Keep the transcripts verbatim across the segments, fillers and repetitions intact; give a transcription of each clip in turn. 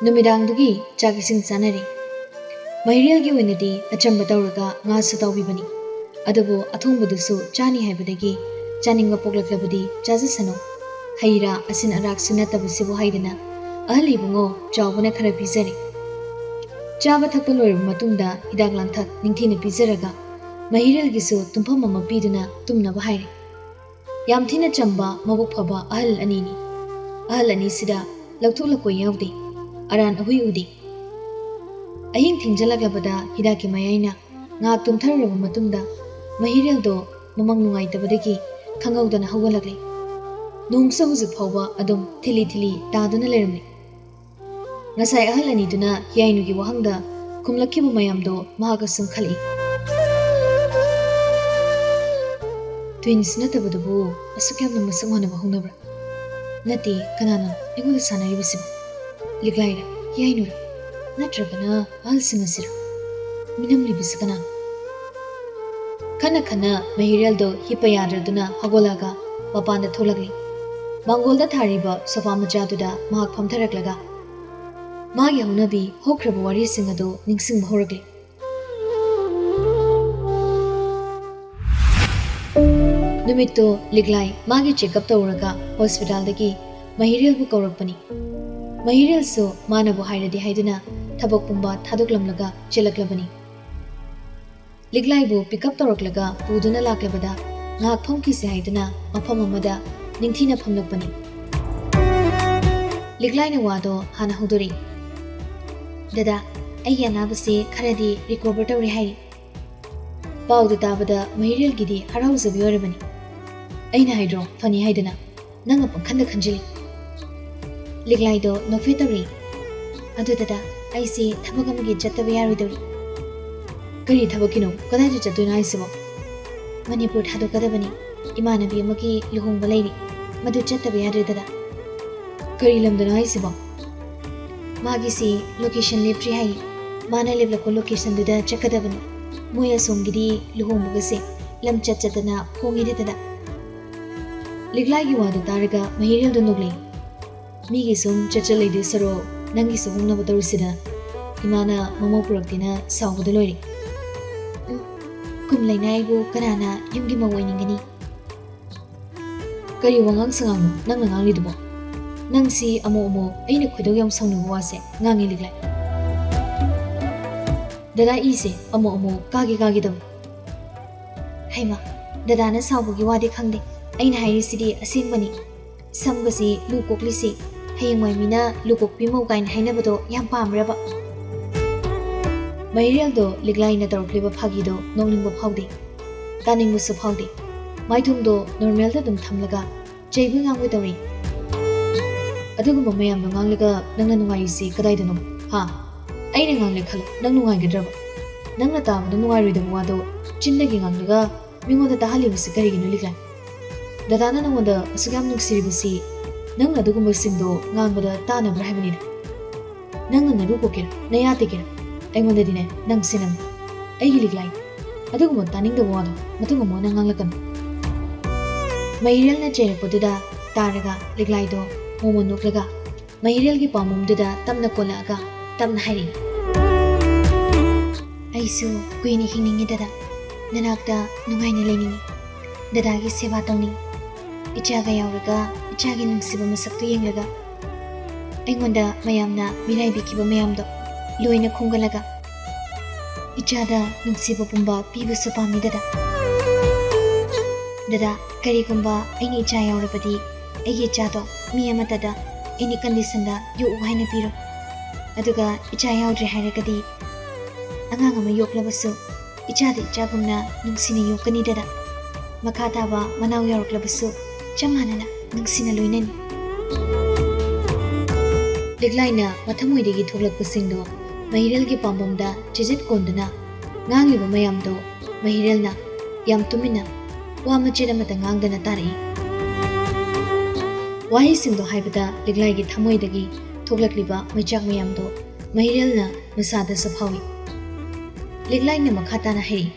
ꯅꯨꯃꯤꯗꯥꯡꯗꯨꯒꯤ ꯆꯥꯛ ꯏꯁꯤꯡ ꯆꯥꯅꯔꯦ꯫ ꯃꯍꯤꯔꯦꯜꯒꯤ ꯑꯣꯏꯅꯗꯤ ꯑꯆꯝꯕ ꯇꯧꯔꯒ ꯉꯥꯁꯨ ꯇꯥꯎꯕꯤꯕꯅꯤ꯫ ꯑꯗꯨꯕꯨ ꯑꯊꯣꯡꯕꯗꯨꯁꯨ ꯆꯥꯅꯤ ꯍꯥꯏꯕꯗꯒꯤ ꯆꯥꯅꯤꯡꯕ ꯄꯣꯛꯂꯛꯂꯕꯗꯤ ꯆꯥꯖꯁꯅꯨ, ꯍꯩ ꯔꯥ ꯑꯁꯤꯟ ꯑꯔꯥꯛꯁꯨ ꯅꯠꯇꯕꯁꯤꯕꯨ ꯍꯥꯏꯗꯅ ꯑꯍꯜ ꯏꯕꯨꯡꯉꯣ ꯆꯥꯎꯕꯅ ꯈꯔ ꯄꯤꯖꯔꯦ꯫ ꯆꯥꯕ ꯊꯛꯄ ꯂꯣꯏꯔꯕ ꯃꯇꯨꯡꯗ ꯍꯤꯗꯥꯛ ꯂꯥꯡꯊꯛ ꯅꯤꯡꯊꯤꯅ ꯄꯤꯖꯔꯒ ꯃꯍꯤꯔꯦꯜꯒꯤꯁꯨ ꯇꯨꯝꯐꯝ ꯑꯃ ꯄꯤꯗꯨꯅ ꯇꯨꯝꯅꯕ ꯍꯥꯏꯔꯦ꯫ ꯌꯥꯝ ꯊꯤꯅ ꯆꯝꯕ, ꯃꯕꯨꯛ ꯐꯕ ꯑꯍꯜ ꯑꯅꯤꯅꯤ꯫ ꯑꯍꯜ ꯑꯅꯤꯁꯤꯗ ꯂꯧꯊꯣꯛ ꯂꯧꯀꯣꯏ ꯌꯥꯎꯗꯦ꯫ ꯑꯔꯥꯟ ꯑꯍꯨꯏ ꯎꯗꯦ꯫ ꯑꯍꯤꯡ ꯊꯦꯡꯖꯜꯂꯛꯂꯕꯗ ꯍꯤꯗꯥꯛꯀꯤ ꯃꯌꯥꯏꯅ ꯉꯥꯏꯍꯥꯛ ꯇꯨꯝꯊꯔꯨꯔꯕ ꯃꯇꯨꯡꯗ ꯃꯍꯤꯔꯦꯜꯗꯣ ꯃꯃꯪ ꯅꯨꯡꯉꯥꯏꯇꯕꯗꯒꯤ ꯈꯪꯍꯧꯗꯅ ꯍꯧꯒꯠꯂꯛꯂꯦ꯫ ꯅꯣꯡꯁꯨ ꯍꯧꯖꯤꯛ ꯐꯥꯎꯕ ꯑꯗꯨꯝ ꯊꯤꯂꯤ ꯊꯤꯂꯤ ꯇꯥꯗꯨꯅ ꯂꯩꯔꯝꯂꯦ꯫ ꯉꯁꯥꯏ ꯑꯍꯜ ꯑꯅꯤꯗꯨꯅ ꯍꯤꯌꯥꯏꯅꯨꯒꯤ ꯋꯥꯍꯪꯗ ꯈꯨꯝꯂꯛꯈꯤꯕ ꯃꯌꯥꯝꯗꯣ ꯃꯍꯥꯛ ꯑꯁꯨꯝ ꯈꯜꯂꯛꯏ꯫ Twins ꯅꯠꯇꯕꯗꯨꯕꯨ ꯑꯁꯨꯛ ꯌꯥꯝꯅ ꯃꯁꯛ ꯃꯥꯟꯅꯕ ꯍꯧꯅꯕ꯭ꯔꯥ? ꯅꯠꯇꯦ, ꯀꯅꯥꯅꯣ ꯑꯩꯉꯣꯟꯗ ꯁꯥꯟꯅꯔꯤꯕꯁꯤꯕꯨ? ꯂꯤꯛꯂꯥꯏꯔ, ꯍꯤꯌꯥꯏꯅꯨꯔ? ꯅꯠꯇ꯭ꯔꯒꯅ ꯑꯍꯜꯁꯤꯡ ꯑꯁꯤꯔ? ꯃꯤꯅꯝꯂꯤꯕꯁꯤ ꯀꯅꯥꯅꯣ? ꯈꯟꯅ ꯈꯟꯅ ꯃꯍꯤꯔꯦꯜꯗꯣ ꯍꯤꯞꯄ ꯌꯥꯗ꯭ꯔꯗꯨꯅ ꯍꯧꯒꯠꯂꯒ ꯃꯄꯥꯟꯗ ꯊꯣꯛꯂꯛꯂꯤ꯫ ꯃꯥꯡꯒꯣꯜꯗ ꯊꯥꯔꯤꯕ ꯁꯣꯐꯥ ꯃꯆꯥꯗꯨꯗ ꯃꯍꯥꯛ ꯐꯝꯊꯔꯛꯂꯒ ꯃꯥꯒꯤ ꯍꯧꯅꯕꯤ ꯍꯧꯈ꯭ꯔꯕ ꯋꯥꯔꯤꯁꯤꯡ ꯑꯗꯨ ꯅꯤꯡꯁꯤꯡꯕ ꯍꯧꯔꯛꯂꯤ꯫ ꯅꯨꯃꯤꯠꯇꯨ ꯂꯤꯛꯂꯥꯏ ꯃꯥꯒꯤ ꯆꯦꯛꯑꯞ ꯇꯧꯔꯒ ꯍꯣꯁꯄꯤꯇꯥꯜꯗꯒꯤ ꯃꯍꯤꯔꯦꯜꯕꯨ ꯀꯧꯔꯛꯄꯅꯤ꯫ ꯃꯍꯤꯔꯦꯜꯁꯨ ꯃꯥꯅꯕꯨ ꯍꯥꯏꯔꯗꯤ ꯍꯥꯏꯗꯨꯅ ꯊꯕꯛ ꯄꯨꯝꯕ ꯊꯥꯗꯣꯛꯂꯝꯂꯒ ꯆꯦꯜꯂꯛꯂꯕꯅꯤ꯫ ꯂꯤꯛꯂꯥꯏꯕꯨ ꯄꯤꯛꯑꯞ ꯇꯧꯔꯛꯂꯒ ꯄꯨꯗꯨꯅ ꯂꯥꯛꯂꯕꯗ ꯉꯥꯏꯍꯥꯛ ꯐꯝꯈꯤꯁꯦ ꯍꯥꯏꯗꯨꯅ ꯃꯐꯝ ꯑꯃꯗ ꯅꯤꯡꯊꯤꯅ ꯐꯝꯂꯛꯄꯅꯤ꯫ ꯂꯤꯛꯂꯥꯏꯅ ꯋꯥꯗꯣ ꯍꯥꯟꯅ ꯍꯧꯗꯣꯔꯛꯏ꯫ "ꯗꯗꯥ, ꯑꯩꯒꯤ ꯑꯅꯥꯕꯁꯦ ꯈꯔꯗꯤ ꯔꯤꯀꯣꯚꯔ ꯇꯧꯔꯦ ꯍꯥꯏꯔꯤ꯫ ꯄꯥꯎꯗꯨ ꯇꯥꯕꯗ ꯃꯍꯤꯔꯦꯜꯒꯤꯗꯤ ꯍꯔꯥꯎꯖꯕꯤ ꯑꯣꯏꯔꯕꯅꯤ꯫ ꯑꯩꯅ ꯍꯥꯏꯗ꯭ꯔꯣ ꯐꯅꯤ ꯍꯥꯏꯗꯅ? ꯅꯪꯅ ꯄꯪꯈꯟꯗ ꯈꯟꯖꯤꯜꯂꯤ꯫" ꯂꯤꯛꯂꯥꯏꯗꯣ ꯅꯣꯛꯐꯦꯠ ꯇꯧꯔꯤ꯫ "ꯑꯗꯨ ꯗꯗꯥ, ꯑꯩꯁꯦ ꯊꯕꯛ ꯑꯃꯒꯤ ꯆꯠꯇꯕ ꯌꯥꯔꯣꯏꯗꯧꯔꯤ꯫" "ꯀꯔꯤ ꯊꯕꯛꯀꯤꯅꯣ? ꯀꯗꯥꯏꯗ ꯆꯠꯇꯣꯏꯅꯣ ꯍꯥꯏꯁꯤꯕꯣ?" "ꯃꯅꯤꯄꯨꯔ ꯊꯥꯗꯣꯛꯀꯗꯕꯅꯤ꯫ ꯏꯃꯥꯟꯅꯕꯤ ꯑꯃꯒꯤ ꯂꯨꯍꯣꯡꯕ ꯂꯩꯔꯤ꯫ ꯃꯗꯨ ꯆꯠꯇꯕ ꯌꯥꯗ꯭ꯔꯦ ꯗꯗꯥ꯫" "ꯀꯔꯤ ꯂꯝꯗꯅꯣ ꯍꯥꯏꯁꯤꯕꯣ?" "ꯃꯥꯒꯤꯁꯤ ꯂꯣꯀꯦꯁꯟ ꯂꯦꯞꯇ꯭ꯔꯤ ꯍꯥꯏꯌꯦ꯫ ꯃꯥꯅ ꯂꯦꯞꯂꯛꯄ ꯂꯣꯀꯦꯁꯟꯗꯨꯗ ꯆꯠꯀꯗꯕꯅꯤ꯫ ꯃꯣꯏ ꯑꯁꯣꯝꯒꯤꯗꯤ ꯂꯨꯍꯣꯡꯕꯒꯁꯦ ꯂꯝ ꯆꯠ ꯆꯠꯇꯅ ꯍꯣꯡꯉꯤꯗ ꯗꯗꯥ꯫" ꯂꯤꯛꯂꯥꯏꯒꯤ ꯋꯥꯗꯨ ꯇꯥꯔꯒ ꯃꯍꯤꯔꯦꯜꯗꯨ ꯅꯣꯛꯂꯛꯏ꯫ "ꯃꯤꯒꯤ ꯁꯨꯝ ꯆꯠꯆ ꯂꯩꯗꯣꯏ ꯁꯔꯨꯛ ꯅꯪꯒꯤꯁꯨ ꯍꯣꯡꯅꯕ ꯇꯧꯔꯁꯤꯗꯅ꯫ ꯏꯃꯥꯅ ꯃꯃꯧ ꯄꯨꯔꯛꯇꯦꯅ ꯁꯥꯎꯕꯗ ꯂꯣꯏꯔꯦ꯫ ꯎꯝ, ꯀꯨꯝ ꯂꯩꯅ ꯑꯩꯕꯨ ꯀꯅꯥꯅ ꯌꯨꯝꯒꯤ ꯃꯧ ꯑꯣꯏꯅꯤꯡꯒꯅꯤ? ꯀꯔꯤ ꯋꯥꯉꯥꯡ ꯁꯉꯥꯡꯅꯣ ꯅꯪꯅ ꯉꯥꯡꯂꯤꯗꯨꯕꯣ? ꯅꯪꯁꯤ ꯑꯃꯨꯛ ꯑꯃꯨꯛ ꯑꯩꯅ ꯈꯣꯏꯗꯧ ꯌꯥꯝ ꯁꯥꯎꯅꯤꯡꯕ ꯋꯥꯁꯦ ꯉꯥꯡꯉꯦ, ꯂꯤꯛꯂꯥꯏ꯫ ꯗꯗꯥ, ꯏꯁꯦ ꯑꯃꯨꯛ ꯑꯃꯨꯛ ꯀꯥꯒꯦ ꯀꯥꯒꯦ ꯇꯧꯏ꯫ ꯍꯩꯃꯥ, ꯗꯗꯥꯅ ꯁꯥꯎꯕꯒꯤ ꯋꯥꯗꯤ ꯈꯪꯗꯦ, ꯑꯩꯅ ꯍꯥꯏꯔꯤꯁꯤꯗꯤ ꯑꯁꯦꯡꯕꯅꯤ꯫ ꯁꯝꯒꯁꯤ ꯂꯨ ꯀꯣꯛꯂꯤꯁꯤ ꯍꯌꯦꯡꯋꯥꯏ ꯃꯤꯅ ꯂꯨ ꯀꯣꯛꯄꯤ ꯃꯧ ꯀꯥꯏꯅ ꯍꯥꯏꯅꯕꯗꯣ ꯌꯥꯝ ꯄꯥꯝꯕ꯭ꯔꯕ? ꯃꯍꯤꯔꯦꯜꯗꯣ ꯂꯤꯛꯂꯥꯏꯅ ꯇꯧꯔꯛꯂꯤꯕ ꯐꯥꯒꯤꯗꯣ ꯅꯣꯛꯅꯤꯡꯕ ꯐꯥꯎꯗꯦ, ꯇꯥꯅꯤꯡꯕꯁꯨ ꯐꯥꯎꯗꯦ꯫ ꯃꯥꯏꯊꯣꯡꯗꯣ ꯅꯣꯔꯃꯦꯜꯗ ꯑꯗꯨꯝ ꯊꯝꯂꯒ ꯆꯩꯕ ꯉꯥꯡꯕ ꯇꯧꯔꯤ꯫ ꯑꯗꯨꯒꯨꯝꯕ ꯃꯌꯥꯝꯗꯣ ꯉꯥꯡꯂꯒ ꯅꯪꯅ ꯅꯨꯡꯉꯥꯏꯔꯤꯁꯤ ꯀꯗꯥꯏꯗꯅꯣ? ꯍꯥ? ꯑꯩꯅ ꯉꯥꯡꯂꯦ ꯈꯜꯂꯣ, ꯅꯪ ꯅꯨꯡꯉꯥꯏꯒꯗ꯭ꯔꯕ? ꯅꯪꯅ ꯇꯥꯕꯗ ꯅꯨꯡꯉꯥꯏꯔꯣꯏꯗꯕ ꯋꯥꯗꯣ ꯆꯤꯟꯗꯒꯤ ꯉꯥꯡꯂꯒ ꯃꯤꯉꯣꯟꯗ ꯇꯥꯍꯜꯂꯤꯕꯁꯤ ꯀꯔꯤꯒꯤꯅꯣ, ꯂꯤꯛꯂꯥꯏ? ꯗꯗꯥꯅ ꯅꯪꯉꯣꯟꯗ ꯑꯁꯨꯛ ꯌꯥꯝ ꯅꯨꯡꯁꯤꯔꯤꯕꯁꯤ ꯅꯪꯅ ꯑꯗꯨꯒꯨꯝꯕꯁꯤꯡꯗꯣ ꯉꯥꯡꯕꯗ ꯇꯥꯅꯕ꯭ꯔꯥ ꯍꯥꯏꯕꯅꯤꯗ꯫ ꯅꯪꯅ ꯅꯔꯨ ꯀꯣꯛꯀꯦꯔꯥ, ꯅꯌꯥ ꯇꯦꯛꯀꯦꯔꯥ, ꯑꯩꯉꯣꯟꯗꯗꯤꯅꯦ ꯅꯪꯁꯦ ꯅꯪ, ꯑꯩꯒꯤ ꯂꯤꯛꯂꯥꯏ꯫ ꯑꯗꯨꯒꯨꯝꯕ ꯇꯥꯅꯤꯡꯗꯕ ꯋꯥꯗꯣ ꯃꯇꯨꯡ ꯑꯃꯨꯛ ꯍꯟꯅ ꯉꯥꯡꯂꯛꯀꯅꯨ꯫ ꯃꯍꯤꯔꯦꯜꯅ ꯆꯩꯔꯛꯄꯗꯨꯗ ꯇꯥꯔꯒ ꯂꯤꯛꯂꯥꯏꯗꯣ ꯃꯣꯃꯣꯟ ꯅꯣꯛꯂꯒ ꯃꯍꯤꯔꯦꯜꯒꯤ ꯄꯥꯝꯕꯣꯝꯗꯨꯗ ꯇꯞꯅ ꯀꯣꯜꯂꯛꯑꯒ ꯇꯞꯅ ꯍꯥꯏꯔꯛꯏ, "ꯑꯩꯁꯨ ꯀꯨꯏꯅ ꯍꯤꯡꯅꯤꯡꯉꯤ ꯗꯗꯥ, ꯅꯅꯥꯛꯇ ꯅꯨꯡꯉꯥꯏꯅ ꯂꯩꯅꯤꯡꯉꯤ, ꯗꯗꯥꯒꯤ ꯁꯦꯕꯥ ꯇꯧꯅꯤꯡꯉꯤ꯫ ꯏꯆꯥꯒ ꯌꯥꯎꯔꯒ ꯏꯆꯥꯒꯤ ꯅꯨꯡꯁꯤꯕ ꯃꯁꯛꯇꯨ ꯌꯦꯡꯂꯒ ꯑꯩꯉꯣꯟꯗ ꯃꯌꯥꯝꯅ ꯃꯤꯔꯥꯏꯕꯤꯈꯤꯕ ꯃꯌꯥꯝꯗꯣ ꯂꯣꯏꯅ ꯈꯣꯝꯒꯠꯂꯒ ꯏꯆꯥꯗ ꯅꯨꯡꯁꯤꯕ ꯄꯨꯝꯕ ꯄꯤꯕꯁꯨ ꯄꯥꯝꯃꯤ ꯗꯗꯥ꯫ ꯗꯗꯥ, ꯀꯔꯤꯒꯨꯝꯕ ꯑꯩꯅ ꯏꯆꯥ ꯌꯥꯎꯔꯕꯗꯤ ꯑꯩꯒꯤ ꯏꯆꯥꯗꯣ ꯃꯤ ꯑꯃꯠꯇꯗ ꯑꯦꯅꯤ ꯀꯟꯗꯤꯁꯟꯗ ꯌꯣꯛꯎ ꯍꯥꯏꯅ ꯄꯤꯔꯣꯏ꯫ ꯑꯗꯨꯒ ꯏꯆꯥ ꯌꯥꯎꯗ꯭ꯔꯦ ꯍꯥꯏꯔꯒꯗꯤ ꯑꯉꯥꯡ ꯑꯃ ꯌꯣꯛꯂꯕꯁꯨ ꯏꯆꯥꯗ ꯏꯆꯥꯒꯨꯝꯅ ꯅꯨꯡꯁꯤꯅ ꯌꯣꯛꯀꯅꯤ ꯗꯗꯥ꯫ ꯃꯈꯥ ꯇꯥꯕ ꯃꯅꯥꯎ ꯌꯥꯎꯔꯛꯂꯕꯁꯨ ꯆꯞ ꯃꯥꯟꯅꯅ ꯅꯨꯡꯁꯤꯅ ꯂꯣꯏꯅꯅꯤ꯫" ꯂꯤꯛꯂꯥꯏꯅ ꯃꯊꯃꯣꯏꯗꯒꯤ ꯊꯣꯛꯂꯛꯄꯁꯤꯡꯗꯣ ꯃꯍꯤꯔꯦꯜꯒꯤ ꯄꯥꯝꯕꯣꯝꯗ ꯆꯤꯖꯤꯠ ꯀꯣꯟꯗꯨꯅ ꯉꯥꯡꯂꯤꯕ ꯃꯌꯥꯝꯗꯣ ꯃꯍꯤꯔꯦꯜꯅ ꯌꯥꯝ ꯇꯨꯃꯤꯟꯅ ꯋꯥ ꯃꯆꯦꯠ ꯑꯃꯠꯇ ꯉꯥꯡꯗꯅ ꯇꯥꯔꯛꯏ꯫ ꯋꯥꯍꯩꯁꯤꯡꯗꯣ ꯍꯥꯏꯕꯗ ꯂꯤꯛꯂꯥꯏꯒꯤ ꯊꯃꯣꯏꯗꯒꯤ ꯊꯣꯛꯂꯛꯂꯤꯕ ꯃꯩꯆꯥꯛ ꯃꯌꯥꯝꯗꯣ ꯃꯍꯤꯔꯦꯜꯅ ꯃꯁꯥꯗꯁꯨ ꯐꯥꯎꯏ꯫ ꯂꯤꯛꯂꯥꯏꯅ ꯃꯈꯥ ꯇꯥꯅ ꯍꯥꯏꯔꯛꯏ,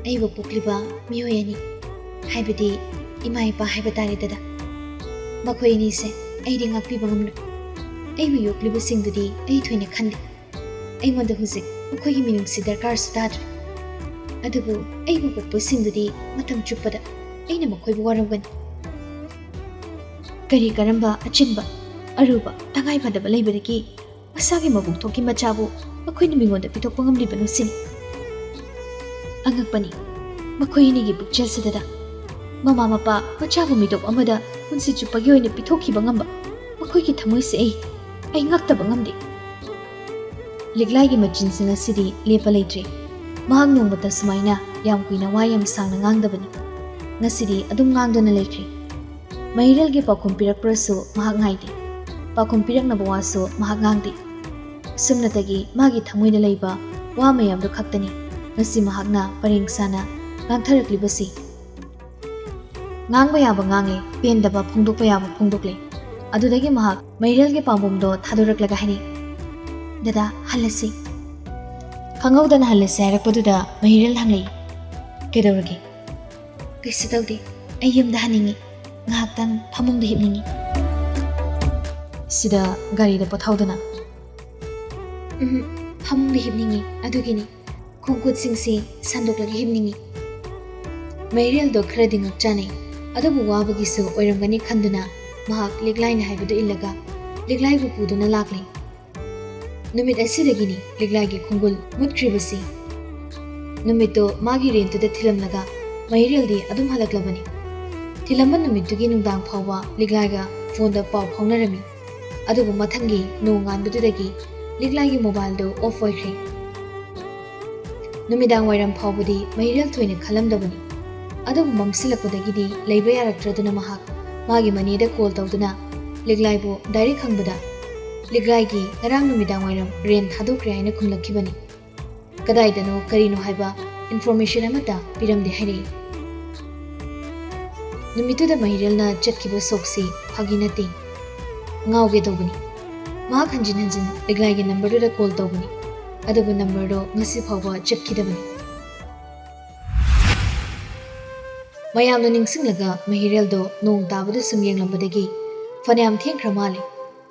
"ꯑꯩꯕꯨ ꯄꯣꯛꯂꯤꯕ ꯃꯤꯑꯣꯏ ꯑꯅꯤ, ꯍꯥꯏꯕꯗꯤ ꯏꯃꯥ ꯏꯄꯥ ꯍꯥꯏꯕ ꯇꯥꯔꯦ ꯗꯗꯥ, ꯃꯈꯣꯏ ꯑꯅꯤꯁꯦ ꯑꯩꯗꯤ ꯉꯥꯛꯄꯤꯕ ꯉꯝꯂꯣꯏ꯫ ꯑꯩꯕꯨ ꯌꯣꯛꯂꯤꯕꯁꯤꯡꯗꯨꯗꯤ ꯑꯩ ꯊꯣꯏꯅ ꯈꯟꯗꯦ꯫ ꯑꯩꯉꯣꯟꯗ ꯍꯧꯖꯤꯛ ꯃꯈꯣꯏꯒꯤ ꯃꯤꯅꯨꯡꯁꯤ ꯗꯔꯀꯥꯔꯁꯨ ꯇꯥꯗ꯭ꯔꯦ꯫ ꯑꯗꯨꯕꯨ ꯑꯩꯕꯨ ꯄꯣꯛꯄꯁꯤꯡꯗꯨꯗꯤ ꯃꯇꯝ ꯆꯨꯞꯄꯗ ꯑꯩꯅ ꯃꯈꯣꯏꯕꯨ ꯋꯥꯔꯧꯒꯅꯤ꯫ ꯀꯔꯤ ꯀꯔꯝꯕ ꯑꯆꯤꯟꯕ, ꯑꯔꯨꯕ, ꯇꯉꯥꯏ ꯐꯗꯕ ꯂꯩꯕꯗꯒꯤ ꯃꯁꯥꯒꯤ ꯃꯕꯨꯛ ꯊꯣꯛꯀꯤ ꯃꯆꯥꯕꯨ ꯃꯈꯣꯏꯅ ꯃꯤꯉꯣꯟꯗ ꯄꯤꯊꯣꯛꯄ ꯉꯝꯂꯤꯕꯅꯣ ꯁꯤꯅꯤ꯫ ꯑꯉꯛꯄꯅꯤ, ꯃꯈꯣꯏ ꯑꯅꯤꯒꯤ ꯄꯨꯛꯆꯦꯜ ꯁꯤꯗꯗ ꯃꯃꯥ ꯃꯄꯥ ꯃꯆꯥꯕꯨ ꯃꯤꯇꯣꯞ ꯑꯃꯗ ꯄꯨꯟꯁꯤ ꯆꯨꯞꯄꯒꯤ ꯑꯣꯏꯅ ꯄꯤꯊꯣꯛꯈꯤꯕ ꯉꯝꯕ ꯃꯈꯣꯏꯒꯤ ꯊꯃꯣꯏꯁꯦ ꯑꯩ, ꯑꯩ ꯉꯛꯇꯕ ꯉꯝꯗꯦ꯫ ꯂꯤꯛꯂꯥꯏꯒꯤ ꯃꯆꯤꯟꯁꯤꯡ ꯑꯁꯤꯗꯤ ꯂꯦꯞꯄ ꯂꯩꯇ꯭ꯔꯦ꯫ ꯃꯍꯥꯛ ꯅꯣꯡꯃꯇ ꯁꯨꯃꯥꯏꯅ ꯌꯥꯝ ꯀꯨꯏꯅ ꯋꯥ ꯌꯥꯝ ꯁꯥꯡꯅ ꯉꯥꯡꯗꯕꯅꯤ꯫ ꯉꯁꯤꯗꯤ ꯑꯗꯨꯝ ꯉꯥꯡꯗꯨꯅ ꯂꯩꯈ꯭ꯔꯦ꯫ ꯃꯍꯤꯔꯦꯜꯒꯤ ꯄꯥꯎꯈꯨꯝ ꯄꯤꯔꯛꯄ꯭ꯔꯁꯨ ꯃꯍꯥꯛ ꯉꯥꯏꯗꯦ꯫ ꯄꯥꯎꯈꯨꯝ ꯄꯤꯔꯛꯅꯕ ꯋꯥꯁꯨ ꯃꯍꯥꯛ ꯉꯥꯡꯗꯦ꯫ ꯁꯨꯞꯅꯇꯒꯤ ꯃꯥꯒꯤ ꯊꯃꯣꯏꯗ ꯂꯩꯕ ꯋꯥ ꯃꯌꯥꯝꯗꯨ ꯈꯛꯇꯅꯤ ꯉꯁꯤ ꯃꯍꯥꯛꯅ ꯄꯔꯦꯡ ꯁꯥꯅ ꯉꯥꯡꯊꯔꯛꯂꯤꯕꯁꯤ꯫ ꯉꯥꯡꯕ ꯌꯥꯕ ꯉꯥꯡꯂꯦ, ꯄꯦꯟꯗꯕ ꯐꯣꯡꯗꯣꯛꯄ ꯌꯥꯕ ꯐꯣꯡꯗꯣꯛꯂꯦ꯫ ꯑꯗꯨꯗꯒꯤ ꯃꯍꯥꯛ ꯃꯍꯤꯔꯦꯜꯒꯤ ꯄꯥꯝꯕꯣꯝꯗꯣ ꯊꯥꯗꯣꯔꯛꯂꯒ ꯍꯥꯏꯔꯛꯏ, "ꯗꯗꯥ, ꯍꯜꯂꯁꯤ꯫" ꯈꯪꯍꯧꯗꯅ ꯍꯜꯂꯁꯤ ꯍꯥꯏꯔꯛꯄꯗꯨꯗ ꯃꯍꯤꯔꯦꯜ ꯍꯪꯂꯛꯏ, "ꯀꯩꯗꯧꯔꯒꯦ?" "ꯀꯩꯁꯨ ꯇꯧꯗꯦ, ꯑꯩ ꯌꯨꯝꯗ ꯍꯟꯅꯤꯡꯉꯤ, ꯉꯥꯏꯍꯥꯛꯇꯪ ꯐꯃꯨꯡꯗ ꯍꯤꯞꯅꯤꯡꯉꯤ꯫" ꯁꯤꯗ ꯒꯥꯔꯤꯗ ꯄꯣꯊꯧꯗꯅ, "ꯎꯝ, ꯐꯃꯨꯡꯗ ꯍꯤꯞꯅꯤꯡꯉꯤ, ꯑꯗꯨꯒꯤꯅꯤ꯫ ꯈꯣꯡꯈꯨꯠꯁꯤꯡꯁꯤ ꯁꯟꯗꯣꯛꯂꯒ ꯍꯤꯞꯅꯤꯡꯉꯤ꯫" ꯃꯍꯤꯔꯦꯜꯗꯣ ꯈꯔꯗꯤ ꯉꯛꯆꯥꯅꯩ, ꯑꯗꯨꯕꯨ ꯋꯥꯕꯒꯤꯁꯨ ꯑꯣꯏꯔꯝꯒꯅꯤ ꯈꯟꯗꯨꯅ ꯃꯍꯥꯛ ꯂꯤꯛꯂꯥꯏꯅ ꯍꯥꯏꯕꯗꯨ ꯏꯜꯂꯒ ꯂꯤꯛꯂꯥꯏꯕꯨ ꯄꯨꯗꯨꯅ ꯂꯥꯛꯂꯤ꯫ ꯅꯨꯃꯤꯠ ꯑꯁꯤꯗꯒꯤꯅꯤ ꯂꯤꯛꯂꯥꯏꯒꯤ ꯈꯣꯡꯒꯨꯜ ꯃꯨꯠꯈ꯭ꯔꯤꯕꯁꯤ꯫ ꯅꯨꯃꯤꯠꯇꯣ ꯃꯥꯒꯤ ꯔꯦꯟꯠꯇꯨꯗ ꯊꯤꯜꯂꯝꯂꯒ ꯃꯍꯤꯔꯦꯜꯗꯤ ꯑꯗꯨꯝ ꯍꯜꯂꯛꯂꯕꯅꯤ꯫ ꯊꯤꯜꯂꯝꯕ ꯅꯨꯃꯤꯠꯇꯨꯒꯤ ꯅꯨꯡꯗꯥꯡ ꯐꯥꯎꯕ ꯂꯤꯛꯂꯥꯏꯒ ꯐꯣꯟꯗ ꯄꯥꯎ ꯐꯥꯎꯅꯔꯝꯃꯤ꯫ ꯑꯗꯨꯕꯨ ꯃꯊꯪꯒꯤ ꯅꯣꯡꯉꯥꯟꯕꯗꯨꯗꯒꯤ ꯂꯤꯛꯂꯥꯏꯒꯤ ꯃꯣꯕꯥꯏꯜꯗꯨ ꯑꯣꯐ ꯑꯣꯏꯈ꯭ꯔꯦ꯫ ꯅꯨꯃꯤꯗꯥꯡ ꯋꯥꯏꯔꯝ ꯐꯥꯎꯕꯗꯤ ꯃꯍꯤꯔꯦꯜ ꯊꯣꯏꯅ ꯈꯜꯂꯝꯗꯕꯅꯤ꯫ ꯑꯗꯨꯕꯨ ꯃꯝꯁꯤꯜꯂꯛꯄꯗꯒꯤꯗꯤ ꯂꯩꯕ ꯌꯥꯔꯛꯇ꯭ꯔꯗꯨꯅ ꯃꯍꯥꯛ ꯃꯥꯒꯤ ꯃꯅꯦꯗ ꯀꯣꯜ ꯇꯧꯗꯨꯅ ꯂꯤꯛꯂꯥꯏꯕꯨ ꯗꯥꯏꯔꯦꯛ ꯍꯪꯕꯗ, ꯂꯤꯛꯂꯥꯏꯒꯤ ꯉꯔꯥꯡ ꯅꯨꯃꯤꯗꯥꯡ ꯋꯥꯏꯔꯝ ꯔꯦꯟ ꯊꯥꯗꯣꯛꯈ꯭ꯔꯦ ꯍꯥꯏꯅ ꯈꯨꯝꯂꯛꯈꯤꯕꯅꯤ꯫ ꯀꯗꯥꯏꯗꯅꯣ ꯀꯔꯤꯅꯣ ꯍꯥꯏꯕ ꯏꯟꯐꯣꯔꯃꯦꯁꯟ ꯑꯃꯠꯇ ꯄꯤꯔꯝꯗꯦ ꯍꯥꯏꯔꯛꯏ꯫ ꯅꯨꯃꯤꯠꯇꯨꯗ ꯃꯍꯤꯔꯦꯜꯅ ꯆꯠꯈꯤꯕ ꯁꯣꯛꯁꯤ ꯐꯥꯒꯤ ꯅꯠꯇꯦ꯫ ꯉꯥꯎꯒꯦ ꯇꯧꯕꯅꯤ꯫ ꯃꯍꯥꯛ ꯍꯟꯖꯤꯟ ꯍꯟꯖꯤꯟ ꯂꯤꯛꯂꯥꯏꯒꯤ ꯅꯝꯕꯔꯗꯨꯗ ꯀꯣꯜ ꯇꯧꯕꯅꯤ꯫ ꯑꯗꯨꯕꯨ ꯅꯝꯕꯔꯗꯣ ꯉꯁꯤ ꯐꯥꯎꯕ ꯆꯠꯈꯤꯗꯕꯅꯤ꯫ ꯃꯌꯥꯝꯅ ꯅꯤꯡꯁꯤꯡꯂꯒ ꯃꯍꯤꯔꯦꯜꯗꯣ ꯅꯣꯡ ꯇꯥꯕꯗ ꯁꯨꯝ ꯌꯦꯡꯂꯝꯕꯗꯒꯤ ꯐꯅꯌꯥꯝ ꯊꯦꯡꯈ꯭ꯔ ꯃꯥꯜꯂꯦ꯫